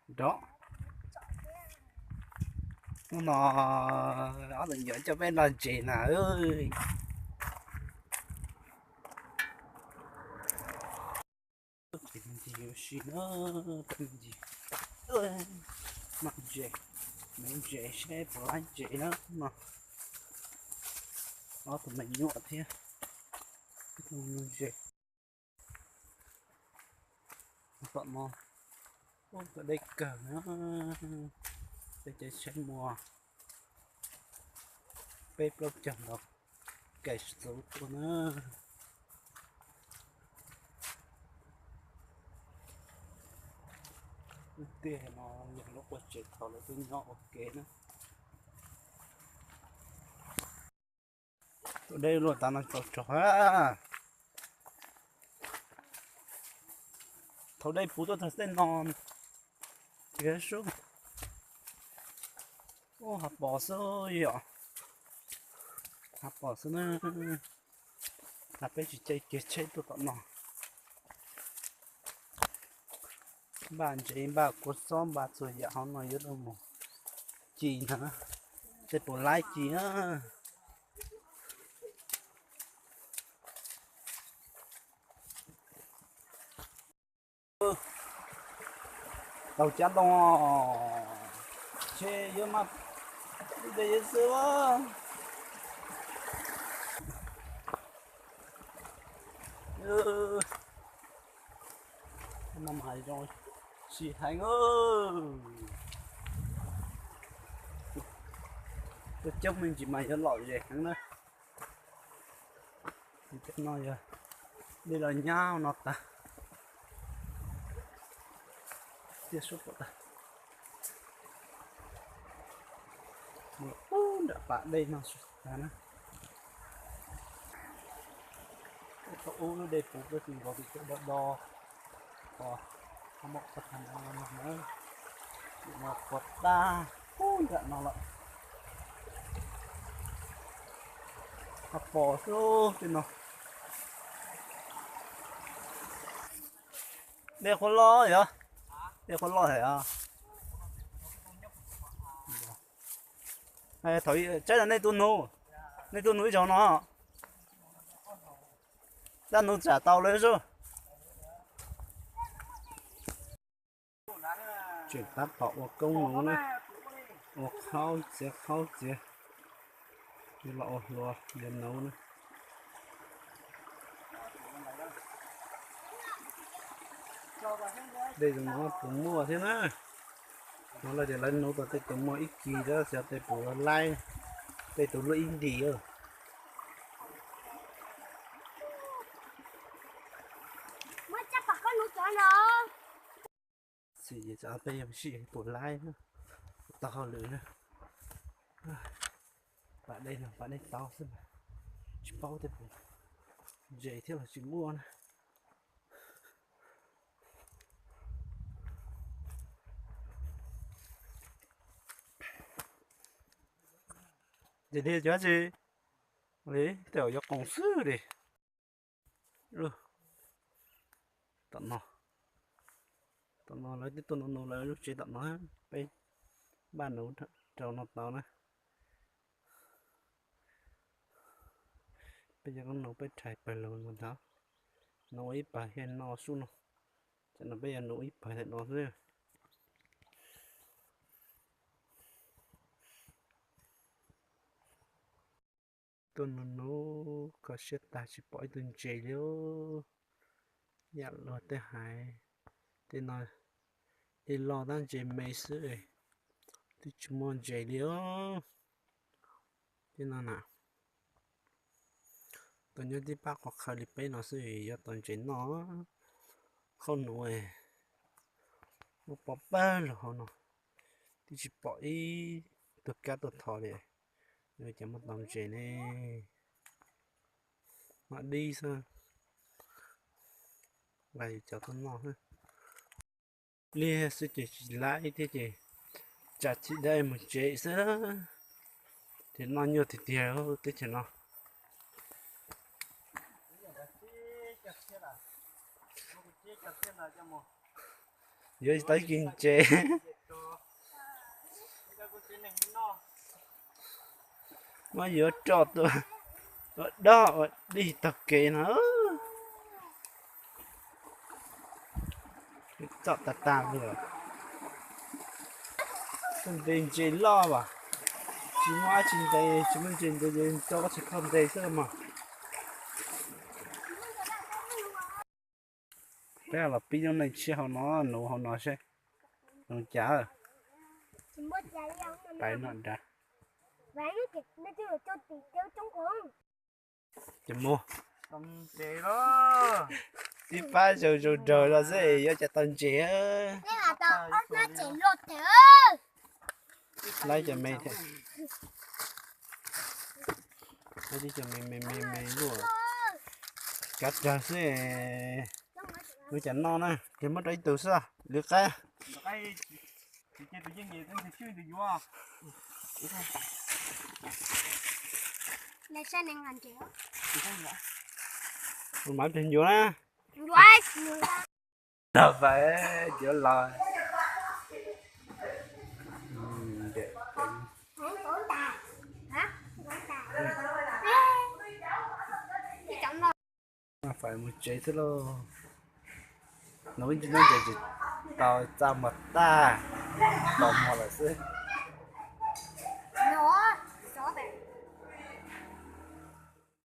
Nrov. Hnub no ob tug nyuam coj peb noj ntses na. Ces me ntsis yuav si na, peb me ntsis noj ntses, me ntses seb puas laib ntses na no. Ob tug me nyuam thiab ib tug me ntses. Tom no ub tau dej kawg na, peb caij tsheb muaj peb plaub caug ntau, kais tsis txog lub tuaj na. Lub tiaj no yog lub qua tsev thaum lawv tuaj nyob ua ke na. Tus dej luaj tas no tsaus tsog. Thaum dej puv tuaj txog tej no, tsis sub. Ub, hav pos xwb yom, hav pos xwb na. Hav peb tsis caij kiag tsheb tuaj tom no. Npaj ntses, npaj kua txob, npaj txhua yam hauv no yuav tau mus ci ntag, tej puas laib ci na. Tau cab loo, tsheb yuav maj, ib ntsis yuav xwb. No mas zoo si heev. Tuaj coob me ntsis mas yuav lom zem heev na. Cov no yog dej los nyab no tas, tiaj suab pom tag. Mus ub nram pas dej no tag na. Thaum ub lub dej puv peb tus nkaus tus caj do do, o, ho muaj qhov tag no no na, no qhuav tag ub nram no lawm. Ho pom xwb tej no. Dej qhuav loj yog, dej qhuav loj heev os. Thaum tsaib no nej tuaj nug, nej tuaj nug ib zaug no, dab nug tsam tau lawm xwb. Tseem tab tom ua koob nuv na, ua qhaub txiav qhaub txiav, yuav los ua hlua yuav nuv na. Dej zoo no puas muaj thiab na. No lawv tias lawv nuv tau tej tus muaj ib kis thiab xyov tej puas laib, tej tus luaj ib ntim. Txim ces peb yuav sij puas laib, tau hauj lwm na. Pas dej no pas dej tau xwb mas tsis paub tej puas ntses thiab los tsis muaj na. Ces dhia cov tsi li tej zaum yuav qoos xwb li. Tom no, tom no lawv twb tuaj nuv nuv lawv lub tsev tom no, peb npaj nuv rau no tau na. Peb cov koob nuv peb rhais pawg lug ntawd, nuv ua ib pawg thiaj noj sub no. Tam no peb yuav nuv ib pawg ntawm no xwb. Tuaj nuv nuv kho siab tag tsis pom ib tug ntses li. Yam luag tej hais, tej no dej loj tab ntses me xwb, twb tsis muaj ntses li os. Tej no na, tuaj nyob tib pab qhov khaw li peb no xwb yuav tau ntses noj. Qhov nuv muaj pov pawg lug hauv no, twb tsis pom ib tug kab tuaj tho li. Yuav cas muaj tau ntses ne? Mam dib xwb, nqa yus cov tuaj noj xwb. Liag xwb ces tsis laib thiab ces tsam tsis dai mus tsev xwb. Ces noj nyuaj tiag tiag teb chaws no. Yuav tau ib ke ntses. Muab yuav roj tuaj ua dog ua dig taug kev no. Txom tag tag li. Tug nte ntses loj as. Tsis muaj dab tsi ntes, tsis muaj ntses ntes ces rau koj tsis kho ntes xwb los mas. Peb los pib lub neej tshiab hauv no, nuv hauv no seb zoo cas. Pais no nrad. Ces mus. Ib pab zoo zoo nraug no xwb yuav cas tau ntses. Laib cov me thiab. Laib tib cov me me me me luaj. Kav rawg xwb. Yuav cas noj na, ces muab rau ib tug xwb, lwv qaib. Mas pes ncuav na. Los fais ncuav los. Fais mus tsev xwb lauj. Nws ib ntsis nyob ntses tsis tau txaj muag tag, tau muag lawm xwb.